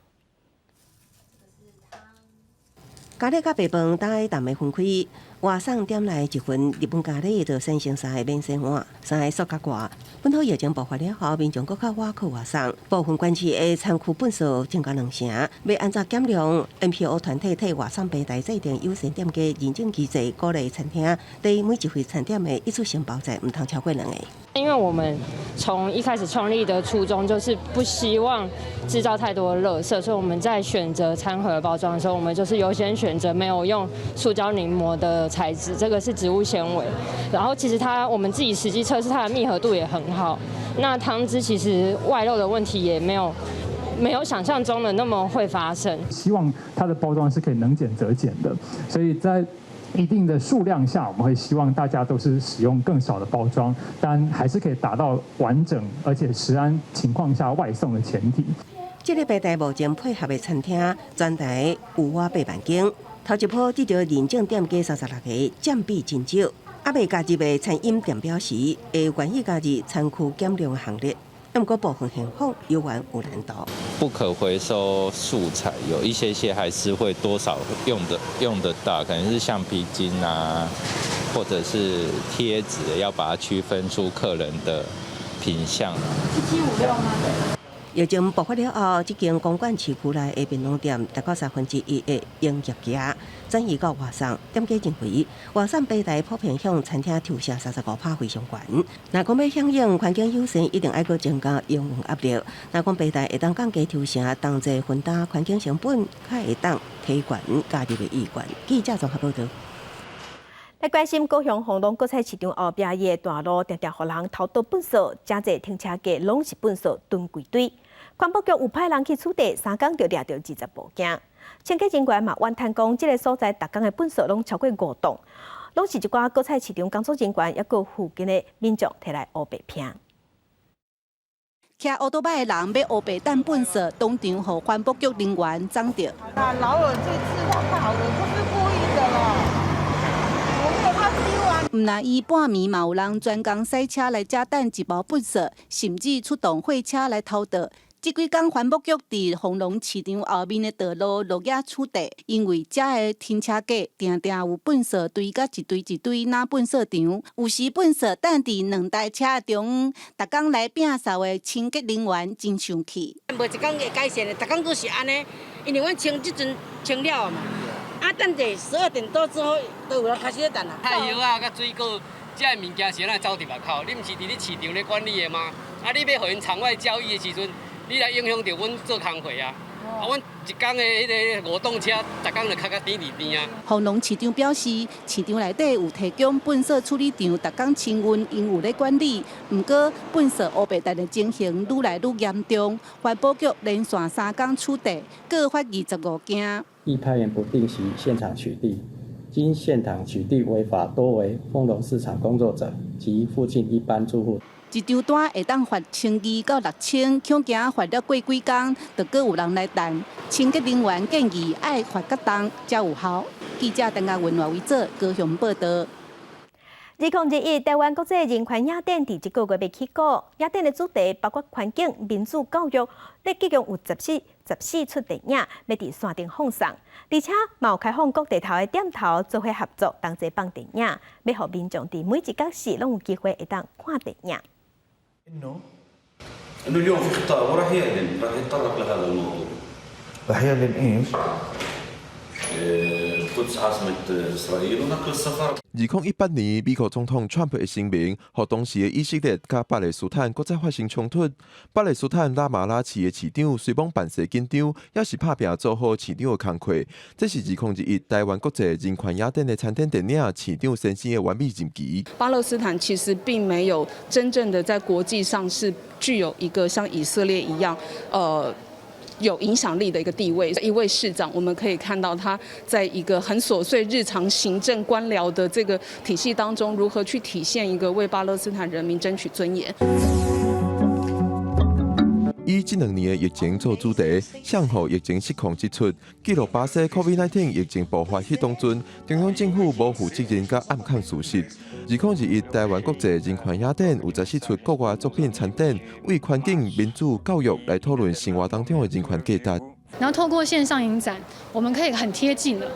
咖喱佮白飯焦淡的分開，外送點來一份日本咖喱，就產生三个免洗碗，三个塑膠蓋。本土疫情爆發了後，民眾閣較倚靠外送，部分縣市的餐區垃圾增加兩成。欲按怎減量？NPO 團體替外送平台制定友善店家認證機制，鼓勵餐廳對每一份餐點的一次性包材毋通超過兩個。因為我們從一開始創立的初衷就是不希望製造太多的垃圾，所以我們在選擇餐盒包裝的時候，我們就是優先選擇沒有用塑膠黏膜的材質，這個是植物纖維。然後其實它我們自己實際測試它的密合度也很好。那湯汁其實外漏的問題也沒有想象中的那麼會發生。希望它的包裝是可以能減則減的，所以在一定的數量下，我們會希望大家都是使用更少的包裝，但還是可以達到完整而且食安情況下外送的前提。這个平台目前配合的餐廳，全台有倚8萬間，頭一波得著認證店家36個，佔比真少。猶未加入的餐飲店表示，會願意加入餐具減量行列。毋過部分現況猶原有難度。不可回收素材有一些些還是會多少用得到，可能是橡皮筋啊，或者是貼紙，要把它區分出客人的品項。7756嗎？疫情爆發了後，這間公館市區內的便當店大概1/3的營業額轉移到外送。店家認為，外送平台普遍向餐廳抽成35%非常懸。若講欲響應環境友善，一定愛閣增加營運壓力。若講平台會當降低抽成，同齊分擔環境成本，較會當提懸加入的意願。記者綜合報導。來關心高雄豐隆果菜市場後壁的大路，定定予人偷倒糞埽，誠濟停車格攏是糞埽囤規堆。環保局有派人去取締，3工就掠著20部件。清潔人員嘛怨嘆講，這个所在逐工的糞埽攏超過5棟，攏是一寡果菜市場工作人員，抑閣附近的民眾提來烏白拚。騎烏多擺的人欲烏白擲糞埽，當場予環保局人員擋著。啊，老人這次他跑的不是故意的啦。毋但伊半暝嘛有人專工駛車來遮擲一包糞埽，甚至出動貨車來偷倒。這幾工環保局佇豐隆市場後面的道路落野取締，因為遮的停車格定定有糞埽堆甲一堆一堆，若糞埽場。有時糞埽擲佇兩台車的中央，逐工來摒掃的清潔人員真生氣。無一工會改善的，逐工都是按呢，因為阮清這陣清了嘛。啊，等者12點多之後，都有人開始咧擲啦。菜葉仔佮水果，這个物件是按怎走佇外口？你毋是佇咧市場咧管理的嗎？啊，你欲予𪜶場外交易的時陣，你來影響著阮做工課啊！啊，阮一工的彼个5棟車，逐工就卡甲甜佇邊啊。豐隆市長表示，市場內底有提供糞埽處理場，逐工清運，𪜶有咧管理。毋過，糞埽烏白擲的情形愈來愈嚴重，環保局連續3工取締，閣罰25件。亦派員不定期現場取締，經現場取締違法多為豐隆市場工作者及附近一般住戶。一張單會當罰1200到6000，恐驚罰了過幾工，就閣有人來擲。清潔人員建議愛罰較重才有效。記者陳嘉文、賴維哲高雄報導。2021台灣國際人權影展佇這個月欲起鼓，影展的主題包括環境、民主、教育，咧總共有14出電影，欲佇山頂放送，而且嘛有開放各地頭的店頭做伙合作，同齊放電影，欲予民眾佇每一角時攏有機會會當看電影。 انه اليوم في خطاب وراح يعلن راح يتطرق لهذا الموضوع. راح يعلن ايش؟ القدس عاصمة إسرائيل ونقل السفارة. 2018年，美國總統川普的聲明，予當時的以色列佮巴勒斯坦閣再發生衝突。巴勒斯坦拉馬拉市的市長隨罔扮勢緊張，抑是拍拚做好市長的工課。這是2021台灣國際人權影展的參展電影《市長先生》的完美任期。巴勒斯坦其實並沒有真正的在國際上是具有一個像以色列一樣，有影響力的一個地位。一位市長，我們可以看到他在一個很瑣碎日常行政官僚的這個體系當中，如何去體現一個為巴勒斯坦人民爭取尊嚴。以這兩年的疫情做主題，向予疫情失控這齣，記錄巴西 COVID-19 疫情爆發彼當陣，中央政府無負責任佮掩藏事實。2021台灣國際人權影展有14出國外作品參展，為環境、民主、教育來討論生活當中的人權價值。然後透過線上影展，我們可以很貼近的，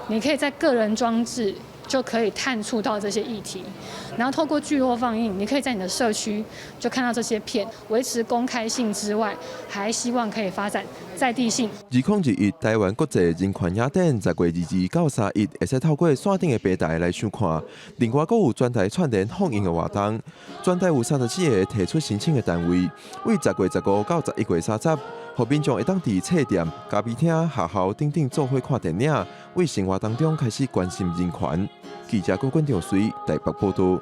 你可以在個人裝置就可以探觸到這些議題。然後透過聚落放映，你可以在你的社區就看到這些片，維持公開性之外，還希望可以發展在地性。2021台灣國際人權影展10月22到31，會使透過線頂的平台來收看。另外，閣有全台串聯放映的活動，全台有34個提出申請的單位，為10月15到11月30，予民眾會當佇冊店、咖啡廳、學校等等做伙看電影，為生活當中開始關心人權。記者郭冠長隨台北報導。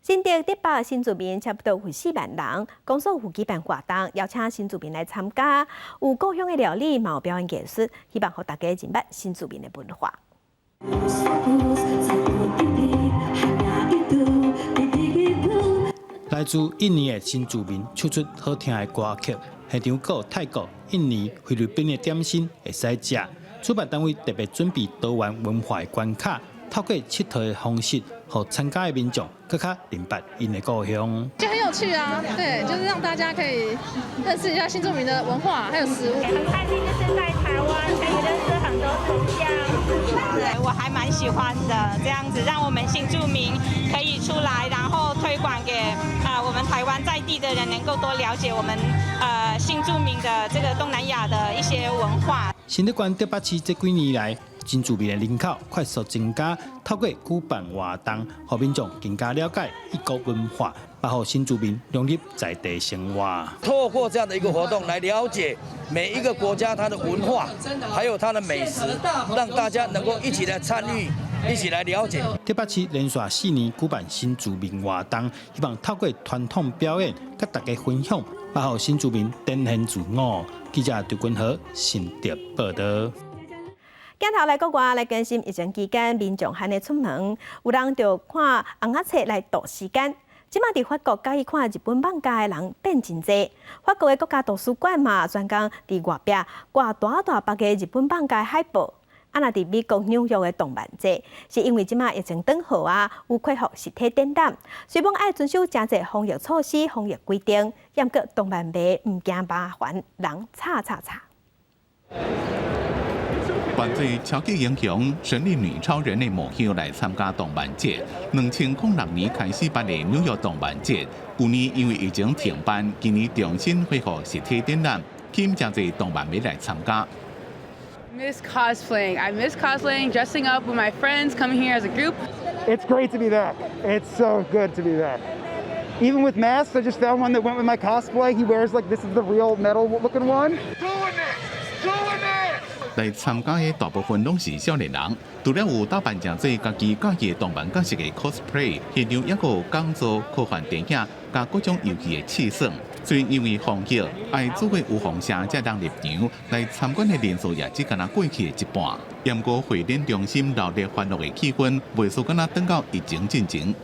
新竹竹北新住民差不多有4萬人，公所有舉辦活動，邀請新住民來參加，有故鄉的料理，嘛有表演藝術，希望予大家認捌新住民的文化。來自印尼的新住民唱出好聽的歌曲，現場閣有泰國、印尼、菲律賓的點心會使食。主辦單位特別準備多元文化的關卡，透過𨑨迌的方式，予參加的民眾閣較認捌𪜶的故鄉。就很有趣啊，對，就是讓大家可以認識一下新住民的文化，還有食物。很開心，就是在台灣可以認識很多同鄉。對，我還蠻喜歡的，這樣子讓我們新住民可以出來，然後推廣給啊我們台灣在地的人，能夠多了解我們新住民的這個東南亞的一些文化。新竹縣竹北市這幾年來，新住民的人口快速增加，透過舉辦活動，予民眾更加了解異國文化，包括新住民融入在地生活。透過這樣的一個活動來了解每一個國家它的文化，還有它的美食，讓大家能夠一起來參與一起來了解。台北市連續4年舉辦新住民活動，希望透過傳統表演，佮大家分享，保護新住民展現自我。記者劉君和新竹報道。鏡頭來國外來關心疫情期間民眾罕會出門，有人就看尪仔冊來度時間。這馬佇法國佮意看日本漫畫的人變真濟。法國的國家圖書館嘛，專工佇外壁掛大大幅的日本漫畫海報。啊，若佇美國紐約的動漫節，是因為這馬疫情轉好啊，有恢復實體展覽，雖罔愛遵守誠濟防疫措施、防疫規定，毋過動漫迷毋驚麻煩，人吵吵吵。扮做超級英雄、神力女超人的模樣來參加動漫節。2006年開始辦的紐約動漫節，舊年因為疫情停辦，今年重新恢復實體展覽，吸引誠濟動漫迷來參加。 Miss cosplaying. I miss cosplaying, dressing up with my friends, coming here as a group. It's great to be back. It's so good to be back. Even with masks, I just found one that went with my cosplay. He wears like this is the real metal looking one. Doing it! Doing it! 來參加的大部分攏是少年人，除了有打扮成做家己佮意的動漫角色的 cosplay，現場猶閣有講座、科幻電影、佮各種遊戲的試耍。雖然因為防疫，愛做過預防射才通入場，來參觀的人數也只敢若過去的一半。毋過會展中心熱鬧歡樂的氣氛，袂輸敢若轉到疫情進前。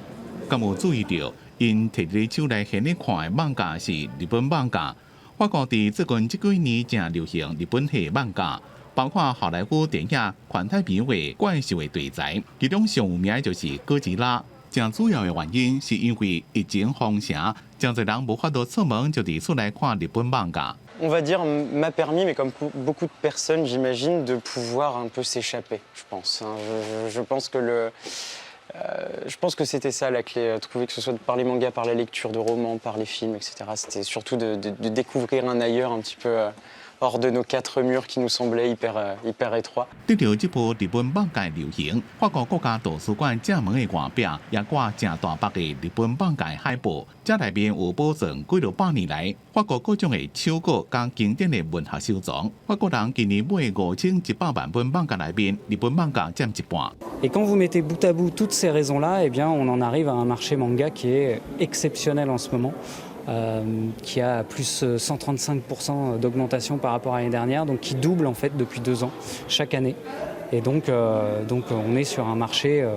敢有注意著，𪜶提佇手內現咧看的漫畫是日本漫畫。法國佇最近這幾年誠流行日本系漫畫。包括好萊塢電影《環太平洋》怪獸的題材，其中上有名的就是哥吉拉。誠主要的原因是因為疫情封城，誠濟人無法度出門，就佇厝內看日本漫畫。 On va dire m'a permis, mais comme beaucoup de personnes, j'imagine, de pouvoir un peu s'échapper, je pense. Je pense que c'était ça la clé, trouver que ce soit par les mangas, par la lecture de romans, par les films, etc. C'était surtout de découvrir un ailleurs un petit peu hors de nos quatre murs qui nous semblaient hyper, hyper étroits. 得著這波日本漫畫流行，法國國家圖書館正門的外壁也掛誠大幅的日本漫畫海報。這內面有保存幾落百年來法國各種的手稿佮經典的文學收藏。法國人今年買5100萬本漫畫內面，日本漫畫佔一半。 Et quand vous mettez bout à bout toutes ces raisons-là, eh bien, on en arrive à un marché manga qui est exceptionnel en ce moment. Qui a plus 135% d'augmentation par rapport à l'année dernière, donc qui double en fait depuis 2 ans chaque année. Et donc on est sur un marché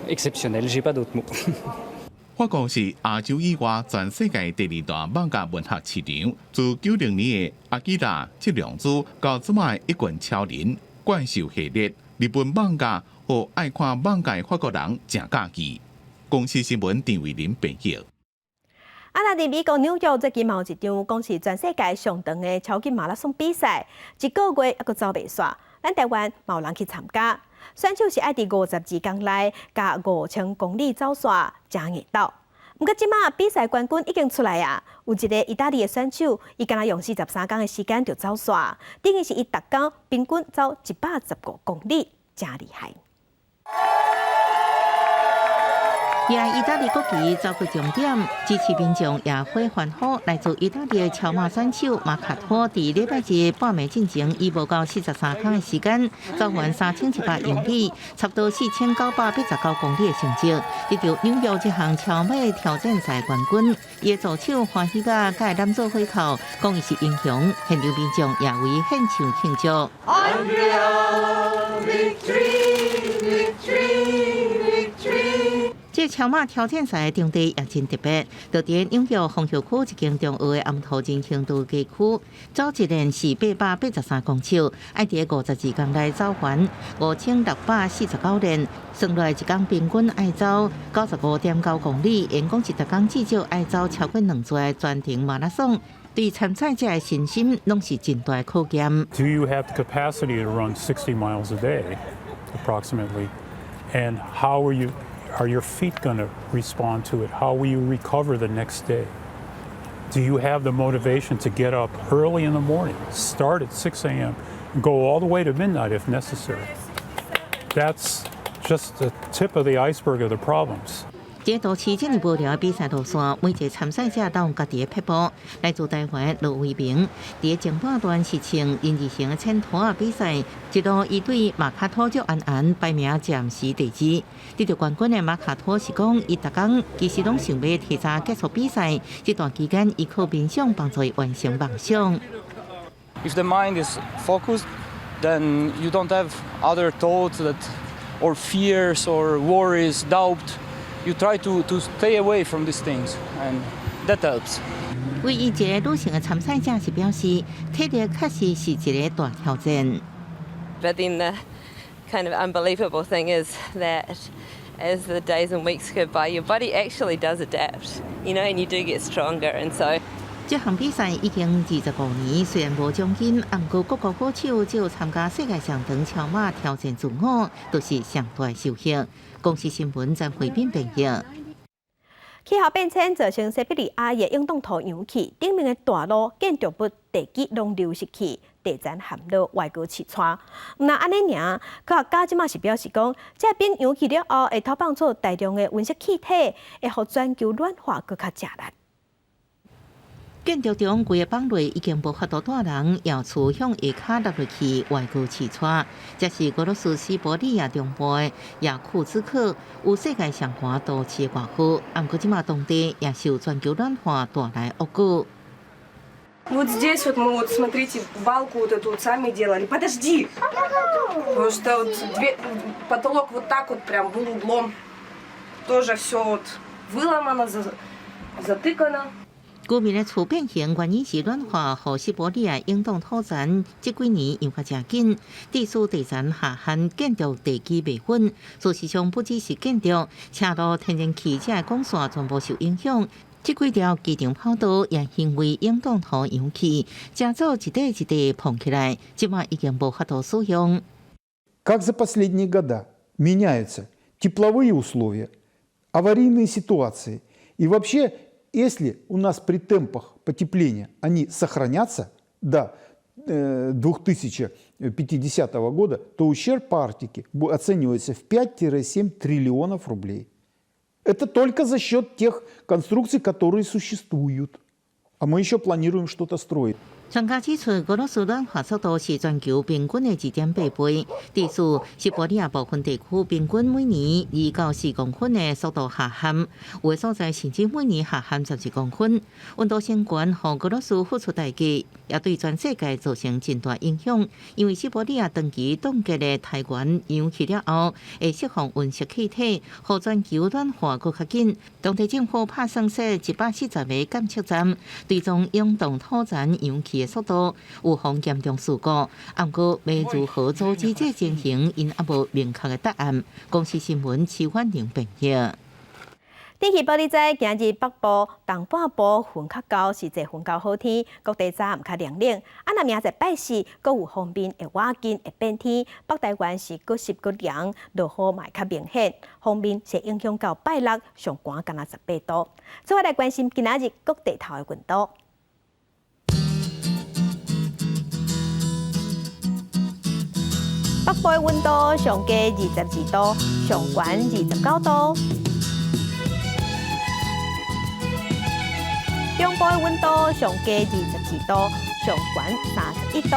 exceptionnel, j'ai pas d'autres mots. 法國是亞洲以外全世界第二大漫畫文學市場。自90年的阿基拉七龍珠到這擺一拳超人怪獸系列，日本漫畫予愛看漫畫的法國人誠佮意。公視新聞陳慧琳編譯。啊！若佇美國紐約最近嘛有一場講是全世界上長的超級馬拉松比賽，一個月猶閣走袂煞。咱台灣嘛有人去參加，選手是愛佇52工內，共5000公里走煞，誠硬鬥。毋過這馬比賽冠軍已經出來啊！有一個意大利的選手，伊干焦用43工的時間就走煞，等於是伊逐工平均走115公里，誠厲害。舉意大利國旗走過終點，支持民眾也會歡呼。來自意大利的超馬選手馬卡托，佇禮拜日半暝進前，以無夠43工的時間，走完3100英里，差不多4989公里的成績，得著紐約這項超馬挑戰賽冠軍。伊的助手歡喜甲共伊攬做伙哭，講伊是英雄。現場民眾也為伊獻唱慶祝。 Victory, victory, victory. 這個超馬挑戰賽的場地也真特別，就佇紐約紅河區一間中學的暗途人行道街區，走一輪是883公尺，愛佇52工內走完5649輪，算落來一工平均愛走95.9公里，因講是逐工至少愛走超過兩次全程馬拉松，對參賽者的身心攏是真大考驗。 Do you have the capacity to run 60 miles a day, approximately? And how are you? Are your feet going to respond to it? How will you recover the next day? Do you have the motivation to get up early in the morning, start at 6 a.m., and go all the way to midnight if necessary? That's just the tip of the iceberg of the problems. 這這都市遮爾無聊比賽路線，每一個參賽者都有家己的撇步。來自台灣羅威明，佇前半段是穿人字形的淺拖仔比賽，一路伊對馬卡托足安安排名暫時第二。得著冠軍的馬卡托是講，伊逐工其實攏想欲提早結束比賽，這段期間伊靠冥想幫助伊完成夢想。 If the mind is focused, then you don't have other thoughts that or fears or worries, doubt. You try to stay away from these things, and that helps. 唯一一个女性的參賽者是表示，體力確實是一個大挑戰。 But then the kind of unbelievable thing is that as the days and weeks go by, your body actually does adapt, and you do get stronger, and so. 這項比賽已經25年，雖然無獎金，毋過各國好手只有參加世界上長超馬挑戰自我，都是上大收穫。公視新聞曾慧敏編譯。氣候變遷造成西伯利亞的永凍土融去，頂面的大路、建築物、地基攏流失去，地層陷落歪曲刺穿。毋但按呢爾，科學家這馬是表示講，這冰融去了後，會投放出大量的溫室氣體，會予全球暖化閣較食力。建築中規个房內已經無法度蹛人，窯厝向下跤落落去，歪曲刺穿。這是俄羅斯西伯利亞中部的雅庫茨克，有世界上寒都市的外號。毋過這馬當地也受全球暖化帶來惡果。 Вот здесь вот мы вот смотрите балку вот эту вот сами делали. Подожди, потому что вот потолок вот так вот прям был углом, тоже все вот выломано, затыкано. 居民的厝變形原因是暖化，予西伯利亞永凍土層這幾年融較誠緊，致使地層下陷，建築地基袂穩。事實上，不只是建築、車路、天然氣這管線全部受影響。這幾條機場跑道也因為永凍土融去，誠早一塊一塊膨起來，這馬已經無法度使用。 Как за последние года меняются тепловые условия, аварийные ситуации и вообще, если у нас при темпах потепления они сохранятся до 2050 года, то ущерб по Арктике оценивается в 5-7 триллионов рублей. Это только за счет тех конструкций, которые существуют. А мы еще планируем что-то строить. 專家指出，俄羅斯暖化速度是全球平均的2.8倍。致使西伯利亞部分地區平均每年2到4公分的速度下陷，有的所在甚至每年下陷12公分。溫度升懸，予俄羅斯付出代價，也對全世界造成真大影響。因為西伯利亞長期凍結的苔原融去了後，會釋放溫室氣體，予全球暖化閣較緊。當地政府拍算設140個監測站，追蹤永凍土層融去的速度，預防嚴重事故。毋過，欲如何阻止這情形，𪜶猶無明確的答案。公視新聞徐婉玲編譯。天氣報你知，今日北部、東半部雲較厚，是濟雲厚好天，各地早暗較涼冷。啊，若明仔載拜四，閣有鋒面會倚近會變天，北台灣是閣濕閣涼，落雨嘛會較明顯。鋒面是影響到拜六，上懸干焦18度。做伙來關心今仔日各地頭的溫度。北部的溫度上低22度，上懸29度。中部的溫度上低22度，上懸31度。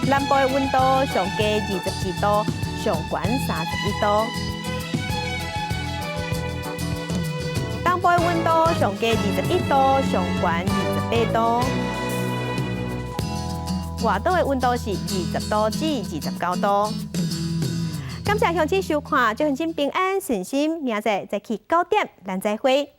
南部的溫度上低22度，上懸31度。東部的溫度上低21度，上懸28度。外島的溫度是20度至29度。感謝鄉親收看，祝鄉親平安順心，明仔載再去九點，咱再會。